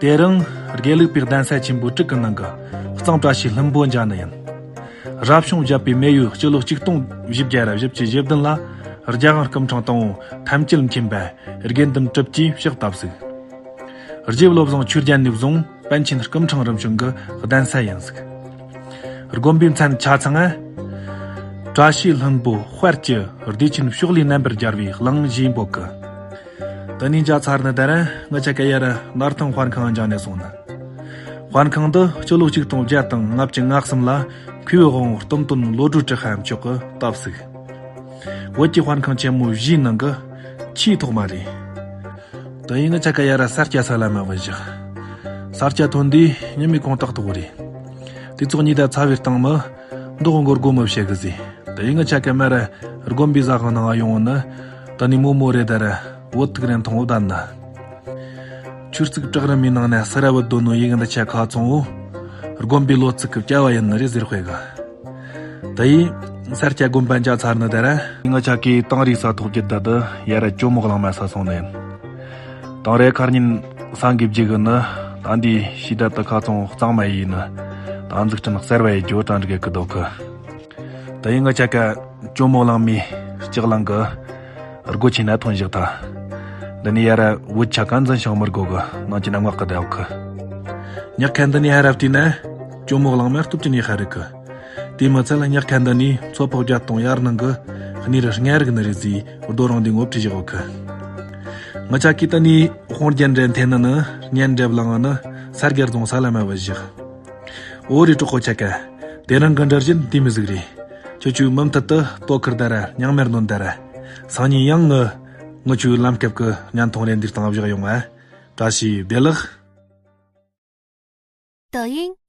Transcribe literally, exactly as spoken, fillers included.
དེ་རིང་དགེ་ལུགས་པའི་གདན་ས་ཆེན་པོ་དྲུག་གི་ནང་གི་གཙང་བཀྲ་ཤིས་ལྷུན་པོ་མཇལ་ནི་ཡིན། རབ་བྱུང་བརྒྱད་པའི་མེ་ཡོས་སྤྱི་ལོ་གཅིག་སྟོང་བཞི་བརྒྱ་ར་བཞི་བཅུ་ཞེ་བདུན་ལ་རྒྱལ་དབང་སྐུ་ཕྲེང་དང་པོ་ཐམས་ཅད་མཁྱེན་པ་དགེ་འདུན་གྲུབ་ཀྱིས་ཕྱག་བཏབ་ཟིག། རྗེ་བློ་བཟང་ཆོས་རྒྱན་ནས་བཟུང་པཎ་ཆེན་སྐུ་ཕྲེང་རིམ་བྱོན་གྱི་གདན་ས་ཡིན་ཟིག། དགོན་པའི་མཚན་ཆ་ཚང་ང་བཀྲ་ཤིས་ལྷུན་པོ་དཔལ་གྱི་བདེ་ཆེན་ཕྱོགས་ལས་རྣམ་པར་རྒྱལ་བའི་གླིང་ཞེས་འབོད་གི། དེ་ནས་མཇལ་ཚར་ནི་དེ་རིང་ང་ཆ་ཀ་ཡར་སྣར་ཐང་དཔར་ཁང་མཇལ་ནས་སོང་ནི། དཔར་ཁང་འདི་སྤྱི་ལོ་གཅིག་སྟོང་བརྒྱ་དང་ལྔ་བཅུ་ང་གསུམ་ལ་ཁུལ་དབང་བོ་སྟོན་དོན་བློ་གྲོས་གྲགས་ཁ་མཆོག་གིས་བཏབ་ཟིག། བོད་ཀྱི་དཔར་ཁང་ཆེན་མོ་བཞིའི་ནང་གི་ཆེས་ཐོག་མ་རེད། དེ་ཡིན་ང་ཆ་ཀ་ཡར་ས་སྐྱ་ས་ལ་མ་བུད་བཞག། ས་སྐྱ་ཐོན་དུས་ཉི་མའི་གུང་སྟག་ཐོག་རེད། དུས་ཚོད་ཉི་ཟླ་ཚ་བའི་སྟེང་མི་མདོག་མགོ་སྒོ་མི་བྱེད་གི་ཟིག། དེ་ཡིན་ང་ཆ་ཀ་མར་དགོན་པའི་ཟ་ཁང་ནང་ཡོང་ནི། ད་ནི་མོ་མོ་རེད་ད་ར་བོད་ཐུག་རན་ཐོང་བོ་བསྡད་ན། ཆོས་རྩིག་བྲག་རི་མའི་ནང་ནས་སི་ར་བུད་དོ་ནོ་ཡིག་འདི་ཆ་ཁ་ཚང་བོ། དགོན་པའི་ལོ་ཚིགས་ཀྱི་བྱ་བ་ཡིན་ནི་རེད་ཟེར་དཔེ་གི། དེ་ཡིན་ས་སྐྱ་དགོན་པ་མཇལ་ཚར་ནི་དེ་ར། ང་ཆ་ཀའི་དང་རིས་ས་ཐོག་རྒྱུད་ད་དུ་ཡར་ཇོ་མོ་གླང་མ་ས་སོང་ནི་ཡིན། དང་རེ་ཁར་ཉིན་སང་གི་བརྗེ་གི་ནི་ད་འདི་ཤི་ད་དུ་ཁ་ཚང་གཙང་མ་ཡིན་ནི། ད་འཛུགས་སྐྲུན་གསར་བ་ཡི་ཇོ་གྲ་འགྲིག་གི་འདུག་གི། དེ་ཡིན་ང་ཆ་ཀ་ཇོ་མོ་གླང་མའི་ལྕགས་གླང་གི་སྒོ་ཆེན་ན་ཐོན་བཞག་ད། འདི་ནི་ཡར་བོད་ཆ་ཀ་འཛིན་ཞིང་མི་དགོ་གི་ནང་ཆེན་ན་མངགས་གི་བསྡད་གི། ཉག་ཁ་འདི་ནི་ཧ་ར་བལྟས་ན་ཇོ་མོ་གླང་མ་སྟོབས་ཀྱི་ནི་ཧ་རིག་གི། དེ་མི་ཚད་ལ་ཉག་ཁ་འདི་ནི་མཚོ་ཕག་བརྒྱ་སྟོང་ཡར་ནང་གི་གནས་རི་ལྔ་རིག་ནི་རེད་ཟེར་རྡོ་རིང་འདི་ངོ་སྤྲོད་བཞག་གི། ང་ཆ་ཀའི་ད་ནི་དཔུང་རྒྱན་འདྲ་འཐེན་ནི་ནི་གཉེན་འདྲ་བླངས་ནི་ས་སྒེར་རྫོང་ས་ལ་མ་བུད་བཞག། ཨོ་རི་གྲོགས་པོ་ཆ་ཀ། དེ་རིང་གི་འདྲ་བཞིན་དེ་མི་ཟིག་རེད། ཁྱོད་ཆོས་མུ་མཐུད་དུ་ལྟོ་ཁུར་ད་ར་ཉང་མེར་འདོན་ད་ར། སང་ཉིན་ཡང་ངི་ངི་ཆོས་ལམ་སྐབས་ཀྱི་བརྙན་ཐུང་རེ་འདིར་བཏང་བཞག་ཡོང་ང་། བཀྲ་ཤིས་བདེ་ལེགས། 抖音